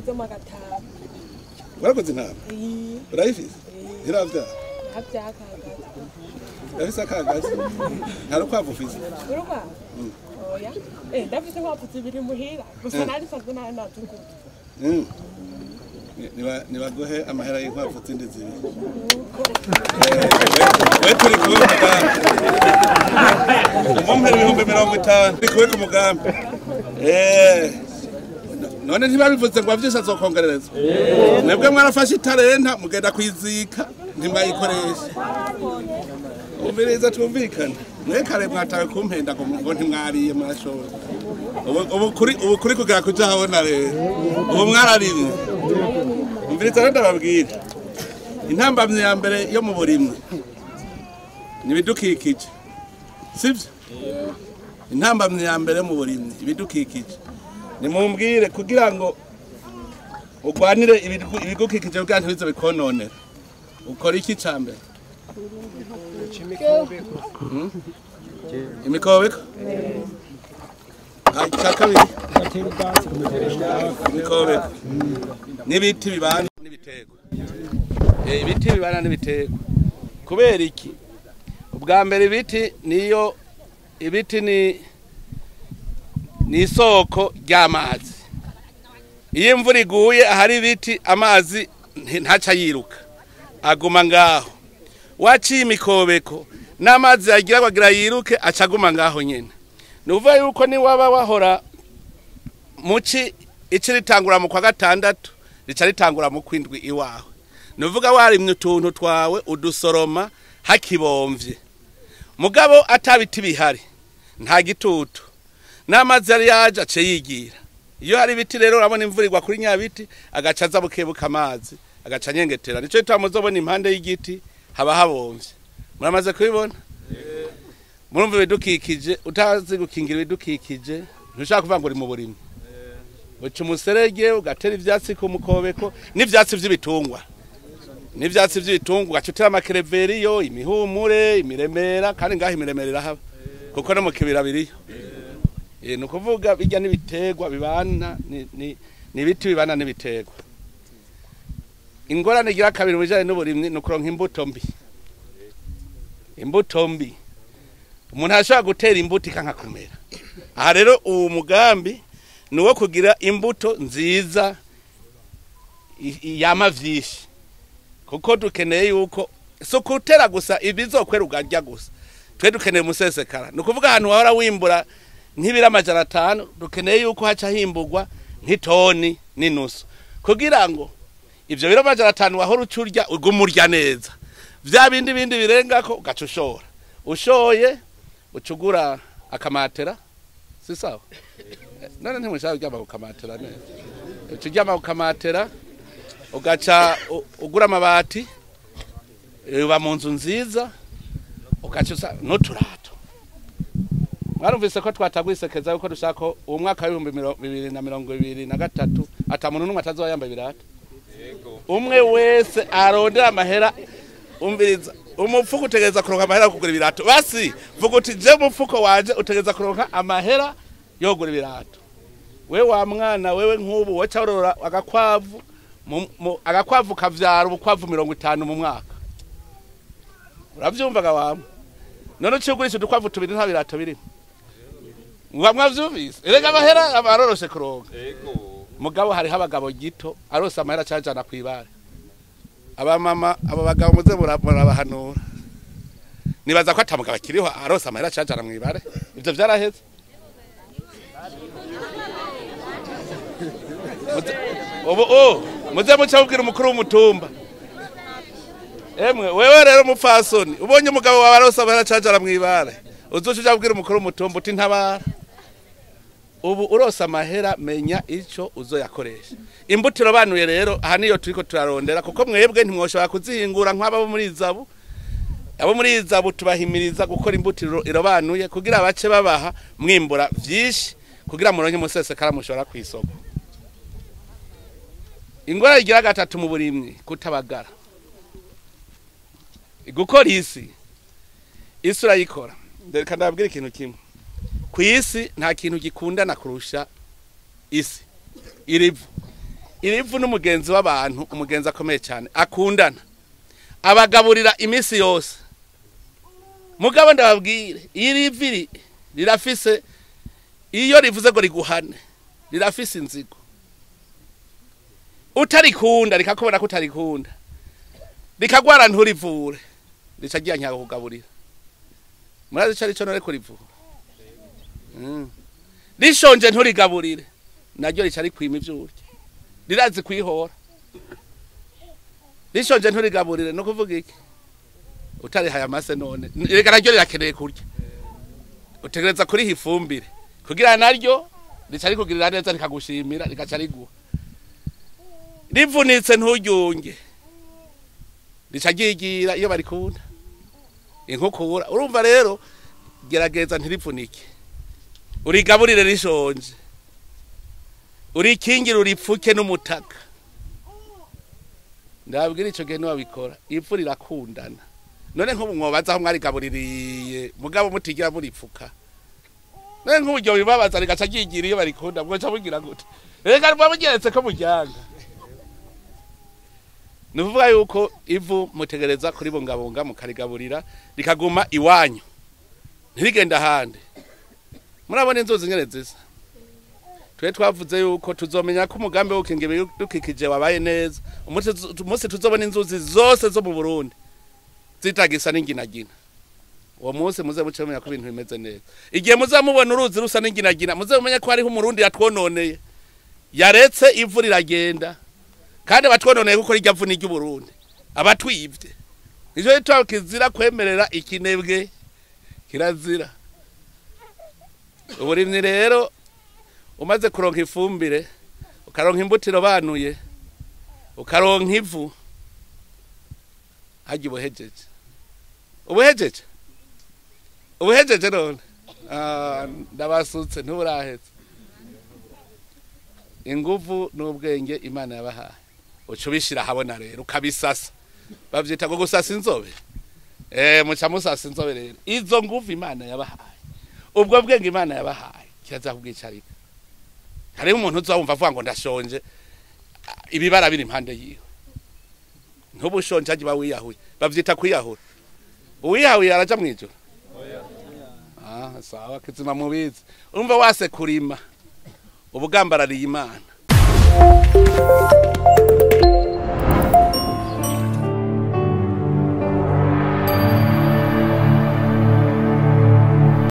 Naraguze agatama. Waraguze intama? Urayifise? Ntiravyara? Ntavyakagazi. Urafise akagazi? Nta rukwavu ufise? Urukwavu? Oya. Ndafise inkwavu zibiri muhira. Gusa nari nsanzwe naziguze. Nibaguhe amahera y'inkwavu zindi zibiri. We turi kumwe ku mugambi. Umumpera 50,000. Turi kumwe ku mugambi. None ntibabivuze ngo avyose azokongererezwa. Mwebwe mwarafashe italenta mugenda kwizika ntimwayikoresha. Umviriza twumvikane. Mwe kare mwatawe kumpenda ngo ntimwariye murashobora. Ubu kuri kugira kuja habona rero. Ubu mwararimye. Umviriza rero ndababwira. Intambamyi ya mbere yo mu burimyi ni ibidukikije. Sivyo? Intambamyi ya mbere mu burimyi ibidukikije. Nimumbwire kugira ngo urwanire ibidukikije kugira ntibize bikononera. Ukora iki ca mbere? Imikobeko? Icya kabiri? Imikobeko. N'ibiti bibana n'ibiterwa. Ibiti bibana n'ibiterwa. Kubera iki? Ubwa mbere ibiti niyo ibiti ni isoko ry'amazi. Iyo imvura iguye ahari ibiti amazi ntaca yiruka. Aguma ngaho. Waciye imikobeko n'amazi yagira agira yiruke acaguma ngaho nyene. Nuvuga yuko ni waba wahora muci ici ritangura mu kwa gatandatu rica ritangura mu kwindwi iwawe. Nuvuga warimye utuntu twawe udusoroma hakibomvye. Mugabo atabiti bihari nta gitutu n'amazi yari yaje ace yigira. Iyo hari ibiti rero urabona imvura igwa kuri nyabiti agaca aza bukebuka amazi agaca nyengetera. Nico gituma muzobona impande y'igiti haba habomvye. Muramaze kubibona? Murumva ibidukikije, utazi gukingira ibidukikije ntushaka kuvuga ngo uri mu burimyi. Uca umuserege ugatera ivyatsi ku mukobeko n'ivyatsi vy'ibitungwa. N'ivyatsi vy'ibitungwa ugaca utera amakereveriyo, imihumure, imiremera, kandi ngaho imiremera irahaba kuko no mu kibira biriyo. Ni ukuvuga bijya n'ibiterwa bibana ni ibiti bibana n'ibiterwa. Ingorane igira kabiri mu bijanye n'uburimyi ni ukuronka imbuto mbi. Imbuto mbi. Umuntu ashobora gutera imbuto ikankakomera. Aha rero uwo mugambi ni uwo kugira imbuto nziza yama vyinshi. Kuko dukeneye yuko si ukutera gusa ibizokwera ukarya gusa. Twe dukeneye umusesekara. Ni ukuvuga ahantu wahora wimbura nk'ibiro 500 dukeneye yuko haca himburwa nk'itoni n'inusu. Kugira ngo ivyo biro 500 wahora ucurya ugume urya neza. Vya bindi birengako ugaca ushora. Ushoye ucugura akamatera, si sawa? None ntimushaka kuryama ku kamatera neza. Uca uryama ku kamatera ugaca ugura amabati, uba mu nzu nziza, ugaca usa n'uturato. Mwarumvise ko twatagwisekeza yuko dushaka uwo mwaka w'2023 ata muntu n'umwe atazoba yambaye ibirato. Umwe wese arondera amahera. Umviriza, umufuko utegereza kuronka amahera yo kugura ibirato. Basi vuga uti je umufuko wanje utegereza kuronka amahera yo kugura ibirato. We wa mwana wewe nk'ubu waca urora agakwavu, agakwavu kavyara ubukwavu 50 mu mwaka. Uravyumvaga wamwe? None uciye ugurisha udukwavu tubiri nta birato birimo. Muba mwavyumvise? Erega amahera aba aroroshe kuronka. Mugabo hariho abagabo gito arose amahera acajana kw'ibare. Abamama abo bagabo muze murabahanura. Nibaza ko atamugabo akiriho arose amahera acajana mw'ibare. Ivyo vyaraheze. Ubu muze muca mubwira umukuru w'umutumba. Emwe wewe rero mupfasoni ubonye umugabo wawe arose amahera acajana mw'ibare. Uzoca uja kubwira umukuru w'umutumba uti ntabara. Ubu urose amahera menya ico uzoyakoresha. Imbuto irobanuye rero aha niyo turiko turarondera kuko mwebwe ntimwoshobora kuzihingura nk'abo muri Izabu. Abo muri Izabu tubahimiriza gukora imbuto irobanuye kugira bace babaha mwimbura vyinshi kugira muronke umusesekara mushobora kw'isoko. Ingorane igira gatatu mu burimyi kutabagara. Gukora isi. Isi urayikora. Reka ndababwire ikintu kimwe. Ku isi nta kintu gikundana kurusha isi. Irivu. Irivu n'umugenzi w'abantu, umugenzi akomeye cyane akundana, abagaburira iminsi yose. Mugabo ndababwire, iri viri rirafise, iyo rivuze ngo riguhane, rirafise inzigo. Utarikunda rikakubona ko utarikunda, rikagwara nturivure, rica ryanka kugaburira. Murazi ico arico none kurivura? Rishonje nturigaburire, naryo rica rikwima ivyo urya. Rirazi kwihora. Rishonje nturigaburire no kuvuga iki? Utarihaye amase none, reka naryo rirakeneye kurya. Utegereza kuriha ifumbire kugira naryo rica rikugirira neza, rikagushimira, rigaca riguha. Rivunitse nturyunge, rica ryigira iyo barikunda inkukura. Urumva rero, gerageza ntirivunike, urigaburire rishonje, urikingire, uripfuke n'umutaka. Ndababwira, ico gihe niwabikora, ivu rirakundana. None nk'ubu mwobaza aho mwarigabuririye mugabo mutigira muripfuka, none nk'ubu iryo bibabaza rigaca ryigira iyo barikunda, mwoca mugira gute? Reka muba mugeretse ko muryanga. Ni ukuvuga yuko ivu mutegereza kuribungabunga, mukarigaburira, rikaguma iwanyu, ntirigenda ahandi. Murabona inzuzi ingene zisa. Twe twavuze yuko tuzomenya ko umugambi wo gukinga ibidukikije wabaye neza umunsi tuzobona inzuzi zose zo mu Burundi zitagisa n'inginagina. Uwo munsi muze muce mumenya ko ibintu bimeze neza. Igihe muzamubona uruzi rusa n'inginagina, muze mumenye ko hariho Umurundi yatwononeye, yaretse ivu riragenda. Kandi abatwononeye, kuko rirya vu n'iry'Uburundi, abatwivye. Nico gituma kizira kwemerera ikinebwe, kirazira. Uburimyi rero, umaze kuronka ifumbire, ukaronka imbuto irobanuye, ukaronka ivu, harya ubuhejeje, ubuhejeje, ubuhejeje. None ndabasutse, ntuburaheze. Inguvu n'ubwenge Imana yabahaye, uca ubishira ahabona rero, ukabisasa. Bavyita ngo gusasa inzobe. Muca musasa inzobe rero. Izo nguvu Imana yabahaye, ubwo bwenge Imana yabahaye, kiraza kubwicarika. Hariho umuntu uzawumva avuga ngo ndashonje, ibibara biri impande yiwe. Ntubushonje, aje wiyahuye. Bavyita kwiyahura. Uwiyahuye araja mwijuru? Ah, sawa, kizima mubizi. Urumva wase kurima, ubugambarariye Imana.